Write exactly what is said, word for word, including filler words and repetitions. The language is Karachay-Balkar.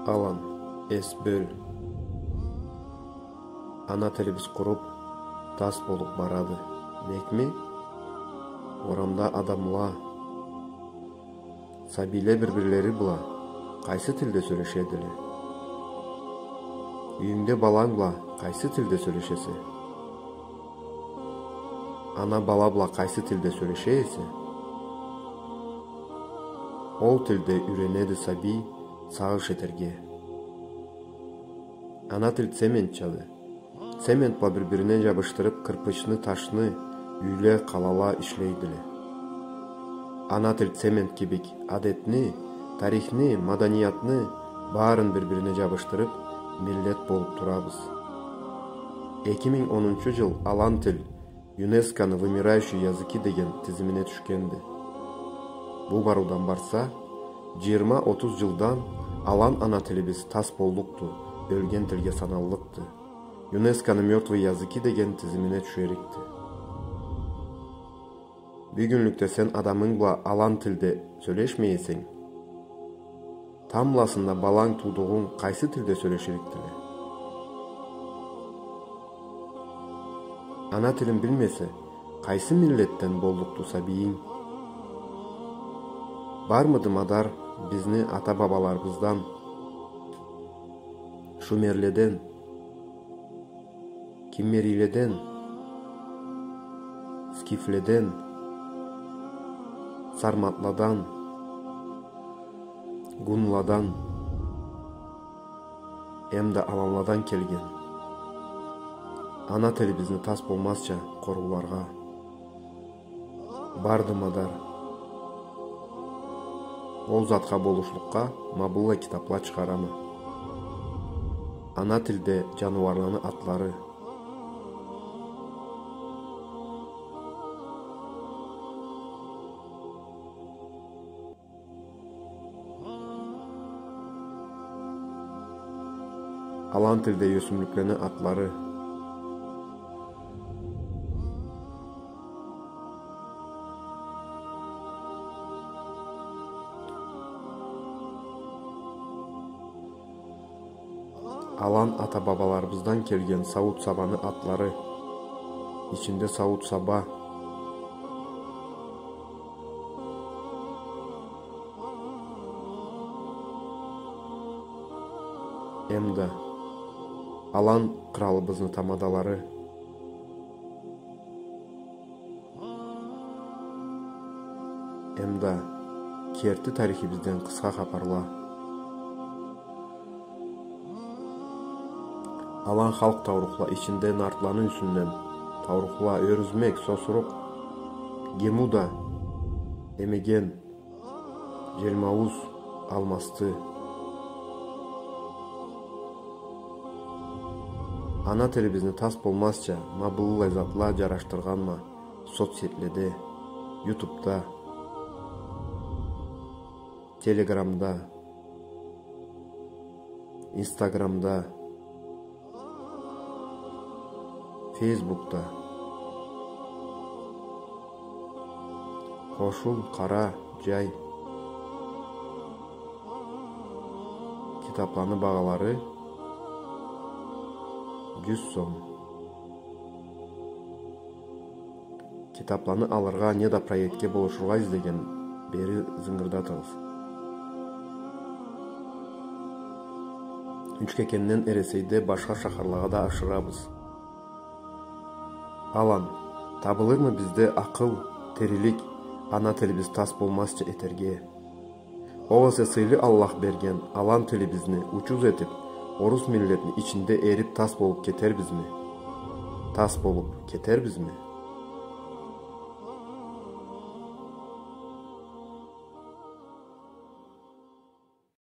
Алан, эс бёл. Ана тилибиз къуруб, тас болуб барады. Некми? Орамда адамла, сабийле бир-бирлери бла къайсы тилде сёлешедиле? Юйюнгде баланг бла къайсы тилде сёлешесе? Ана бала бла къайсы тилде сёлеше эсе, ол тилде юйренеди сабий сагъыш этерге. Ана тил цементчады. Цемент бла бир-бирине джабышдырыб, кырпычны, ташны, юйле, къалала ишлейдиле. Ана тил цемент кибик адетни, тарихни, маданиятны барын бир-бирине джабышдырыб, миллет болуб турабыз. Эки минг онунчу джыл алан тил ЮНЕСКО-ны «Вымирающие языки» деген тизимине тюшгенди. Бу барыудан барса, джыйырма-отуз джылдан алан ана тилибиз тас боллукъду, ёлген тилге саналлыкъды. ЮНЕСКО-ны «Мёртвые языки» деген тизимине тюшерикди. Бюгюнлюкде сен адамынг бла алан тилде сёлешмей эсенг, тамбласында баланг туудугъунг къайсы тилде сёлеширикдиле? Ана тилин билмесе, къайсы миллетден боллукъду сабийинг? Бармыды мадар бизни ата-бабаларыбыздан, шумерледен, киммерийледен, скифледен, сарматладан, гунладан эмда аланладан келген, ана тилибизни тас болмазча къорууларгъа? Барды мадар. Ол затха болушлукъгъа ма быллай китапла чыгъарама. Ана тилде джаныуарланы атлары. Алан тилде ёсюмлюклени атлары. Алан ата-бабаларыбыздан келген сауут-сабаны атлары. Ичинде сауут-саба. Эмда алан къралыбызны тамадалары. Эмда керти тарихибизден къысха хапарла. Алан халкъ таурухла ичинде нартланы юсюнден таурухла: Ёрюзмек, Сосурукъ, Гемуда, Эмеген, Джелмауз, Алмасты. Ана тилибизни тас болмазча ма быллай затла джарашдыргъанма соцсетледе, ютубда, телеграмда, инстаграмда, фейсбукда. Къошул, къара, джай. Китапланы багъалары джюз сом. Китапланы алыргъа неда проектге болушургъа излеген, бери зынгырдатыгъыз. Учкекенден Эресейде башха шахарлагъа да ашырабыз. Алан, табылырмы бизде акъыл, тирилик, ана тилибиз тас болмазча этерге? Огъесе сыйлы Аллах берген алан тилибизни учуз этиб, орус миллетни ичинде эриб тас болуб кетербизми? Тас болуб кетербизми?